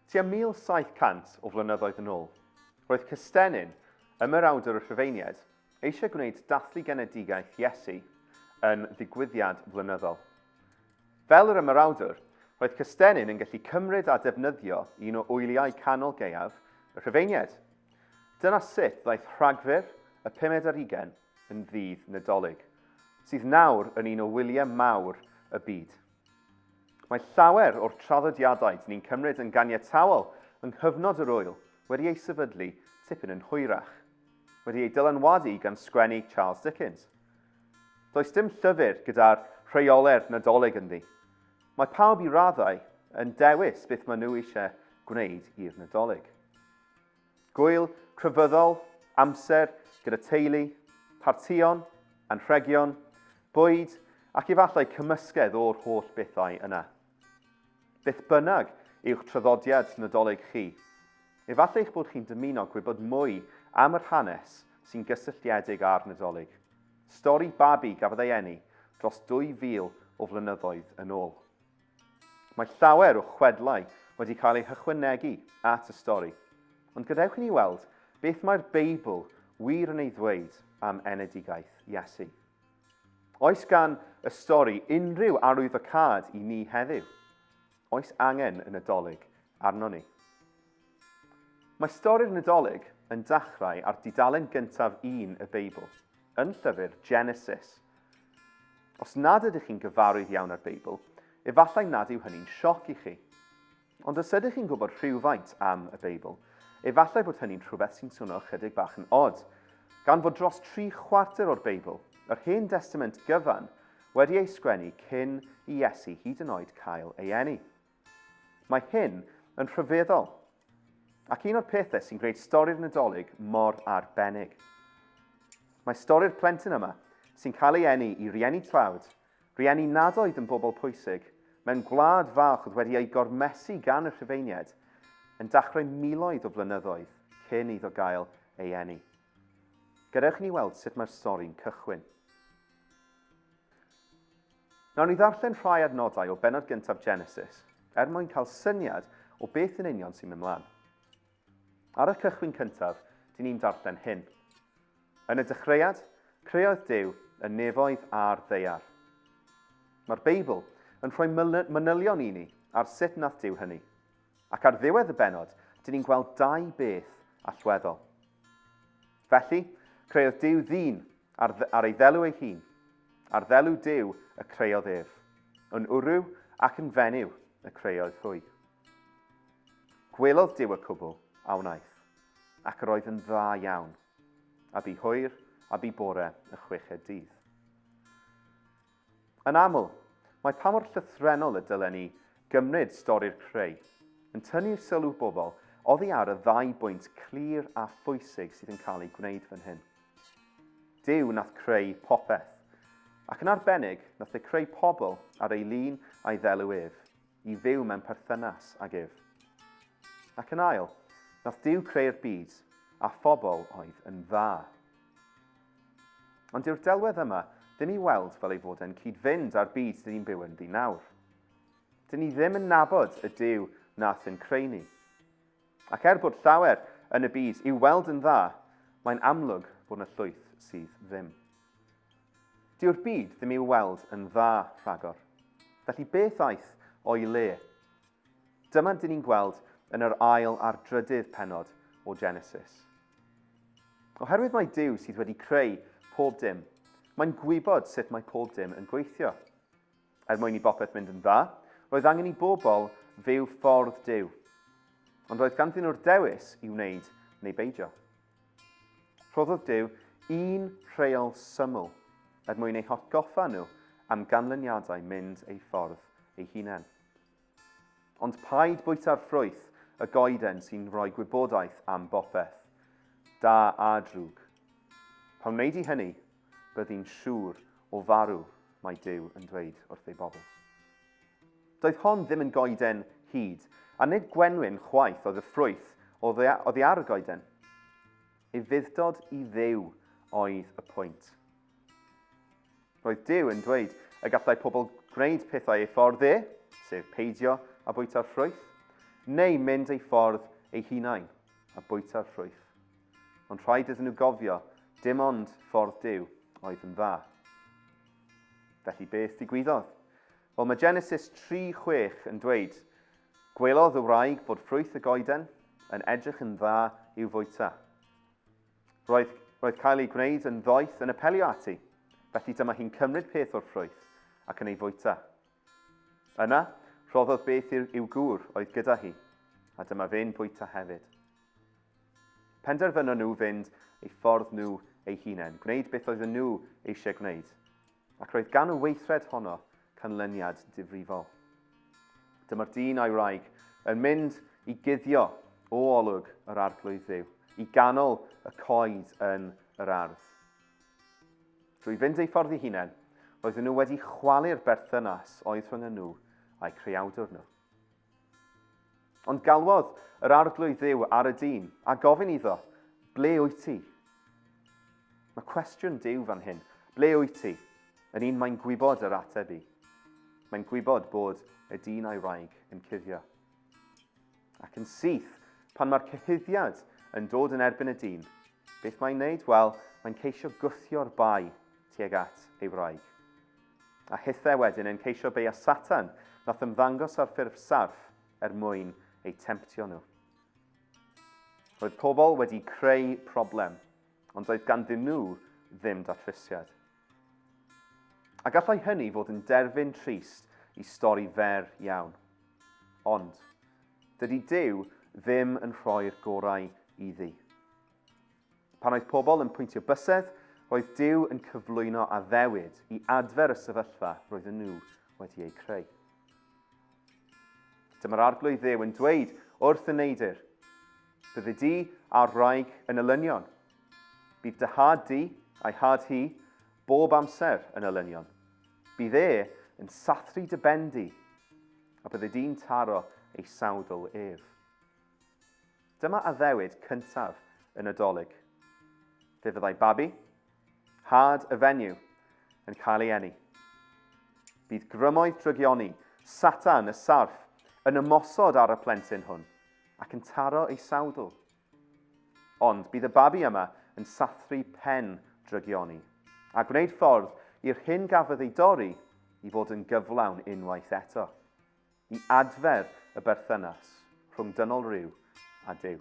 Tua 1,700 o flynyddoedd yn ôl, roedd Cystennin, ymerawdwr y Rhufeiniaid, eisiau gwneud dathlu genedigaeth Iesu yn ddigwyddiad flynyddol. Fel yr ymerawdwr, roedd Cystennin yn gallu cymryd a defnyddio un o wyliau canol gaeaf y Rhufeiniaid. Dyna sut ddaeth Rhagfyr y pumed ar ugain yn ddydd Nadolig, sydd nawr yn un o wyliau mawr y byd. Mae llawer o'r traddodiadau dyn ni'n cymryd yn ganiataol yng nghyfnod yr ŵyl wedi eu sefydlu tipyn yn hwyrach, wedi eu dylanwadu gan sgwennu Charles Dickens. Does dim llyfr gyda'r rheolau'r Nadolig ynddi. Mae pawb i raddau yn dewis beth maen nhw eisiau gwneud i'r Nadolig. Gŵyl crefyddol, amser gyda teulu, partïon, anrhegion, bwyd ac efallai cymysgedd o'r holl bethau yna. Beth bynnag yw'ch traddodiad Nadolig chi, efallai eich bod chi'n dymuno gwybod mwy am yr hanes sy'n gysylltiedig â'r Nadolig, stori babi gafodd ei eni dros 2,000 o flynyddoedd yn ôl. Mae llawer o chwedlau wedi cael eu hychwanegu at y stori, ond gadewch i ni weld beth mae'r Beibl wir yn ei ddweud am enedigaeth Iesu. Oes gan y stori unrhyw arwyddocâd i ni heddiw? Oes angen y Nadolig arnon ni? Mae stori'r Nadolig yn dechrau ar dudalen gyntaf un y Beibl, yn llyfr Genesis. Os nad ydych chi'n gyfarwydd iawn â'r Beibl, efallai nad yw hynny'n sioc i chi. Ond os ydych chi'n gwybod rhywfaint am y Beibl, efallai bod hynny'n rhywbeth sy'n swnio ychydig bach yn od, gan fod dros tri chwarter o'r Beibl, yr Hen Destament gyfan, wedi ei sgwennu cyn i Iesu hyd yn oed cael ei eni. Mae hyn yn rhyfeddol, ac un o'r pethau sy'n gwneud stori'r Nadolig mor arbennig. Mae stori'r plentyn yma, sy'n cael ei eni i rieni tlawd, rieni nad oedd yn bobl pwysig, mewn gwlad fach oedd wedi ei gormesu gan y Rhufeiniaid, yn dachrau miloedd o flynyddoedd cyn iddo gael ei eni. Gadewch i ni weld sut mae'r stori'n cychwyn. Nawn ni ddarllen rhai adnodau o bennod gyntaf Genesis er mwyn cael syniad o beth yn union sy'n mynd mlaen. Ar y cychwyn cyntaf, dyn ni'n darllen hyn. Yn y dechreuad, creodd Duw y nefoedd a'r ddaear. Mae'r Beibl yn rhoi manylion i ni ar sut nath Duw hynny. Ac ar ddiwedd y bennod, dyn ni'n gweld dau beth allweddol. Felly, creodd Duw ddyn ar, ar ei ddelw ei hun. Ar ddelw Duw y creodd ef. Yn wrw ac yn fenyw y creodd hwy. Gwelodd Duw y cwbl a wnaeth, ac yr oedd yn dda iawn. A bu hwyr a bu bore y chweched dydd. Yn aml, mae pa mor llythrennol y dylen ni gymryd stori'r creu yn tynnu sylw bobl oddi ar y ddau bwynt clir a phwysig sydd yn cael eu gwneud fan hyn. Duw nath creu popeth, ac yn arbennig nath e creu pobl ar ei lun a'i ddelw ef, i fyw mewn perthynas ag ef. Ac yn ail, nath Duw creu'r byd a phobl oedd yn dda. Ond dyw'r delwedd yma ddim i weld fel ei fod e'n cyd-fynd â'r byd dyn ni'n byw ynddi nawr. Dyn ni ddim yn nabod y Duw nath yn creu ni. Ac er bod llawer yn y byd i'w weld yn dda, mae'n amlwg bod yna llwyth sydd ddim. Dyw'r byd ddim i'w weld yn dda rhagor. Felly beth aeth o'i le? Dyma dyn ni'n gweld yn yr ail a'r drydydd pennod o Genesis. Oherwydd mai Duw sydd wedi creu pob dim, mae'n gwybod sut mae pob dim yn gweithio. Er mwyn i bopeth mynd yn dda, roedd angen i bobl fyw ffordd Duw. Ond roedd ganddyn nhw'r dewis i wneud neu beidio. Rhoddodd Duw un rheol syml er mwyn eu hatgoffa nhw am ganlyniadau mynd eu ffordd eu hunain. Ond paid bwyta'r ffrwyth y goeden sy'n rhoi gwybodaeth am bopeth, da a drwg. Pan wnei di hynny, byddi'n siŵr o farw, mae Duw yn dweud wrth ei bobl. Doedd hon ddim yn goeden hud, a nid gwenwyn chwaith oedd y ffrwyth oddi ar y goeden. Ufudd-dod i Dduw oedd y pwynt. Roedd Duw yn dweud y gallai pobl gwneud pethau ei ffordd e, sef peidio â bwyta'r ffrwyth. neu mynd eu ffordd eu hunain a bwyta'r ffrwyth. Ond rhaid iddyn nhw gofio, dim ond ffordd Duw oedd yn dda. Felly beth digwyddodd? Wel, mae Genesis 3:6 yn dweud, Gwelodd y wraig fod ffrwyth y goeden yn edrych yn dda i'w fwyta. Roedd, roedd cael ei gwneud yn ddoeth yn apelio ati, felly dyma hi'n cymryd peth o'r ffrwyth ac yn ei fwyta. Yna, rhoddodd beth i'w gŵr oedd gyda hi, a dyma fe'n bwyta hefyd. Penderfynon nhw fynd eu ffordd nhw eu hunain, gwneud beth oedden nhw eisiau gwneud, ac roedd gan y weithred honno canlyniad difrifol. Dyma'r dyn a'i wraig yn mynd i guddio o olwg yr Arglwydd Dduw, i ganol y coed yn yr ardd. Drwy fynd eu ffordd eu hunain, roedden nhw wedi chwalu'r berthynas oedd rhwng nhw a'u creawdwr nhw. Ond galwodd yr Arglwydd Dduw ar y dyn a gofyn iddo, Ble wyt ti? Mae cwestiwn Duw fan hyn, ble wyt ti? Yn un mae'n gwybod yr ateb i. Mae'n gwybod bod y dyn a'i wraig yn cuddio. Ac yn syth, pan mae'r cyhuddiad yn dod yn erbyn y dyn, beth mae'n wneud? Wel, mae'n ceisio gwthio'r bai tuag at ei wraig. A hithe wedyn yn ceisio beio Satan nath ymddangos ar ffurf sarff er mwyn eu temtio nhw. Roedd pobl wedi creu problem, ond doedd ganddyn nhw ddim datrysiad. A gallai hynny fod yn derfyn trist i stori fer iawn. Ond, dydy Duw ddim yn rhoi'r gorau iddi. Pan oedd pobl yn pwyntio bysedd, roedd Duw yn cyflwyno addewid i adfer y sefyllfa roedden nhw wedi ei creu. Dyma'r Arglwydd Dduw yn dweud wrth y neidr, Byddi di a'r wraig yn elynion. Bydd dy had di a'i had hi bob amser yn elynion. Bydd e yn sathru dy ben di, a byddi di'n taro ei sawdl ef. Dyma addewid cyntaf y Nadolig. Fe fyddai babi, had y fenyw, yn cael ei eni. Bydd grymoedd drygioni, Satan, y sarff, yn ymosod ar y plentyn hwn ac yn taro ei sawdl. Ond bydd y babi yma yn sathru pen drygioni a gwneud ffordd i'r hyn gafodd ei dorri i fod yn gyflawn unwaith eto. i adfer y berthynas rhwng dynol ryw a Duw.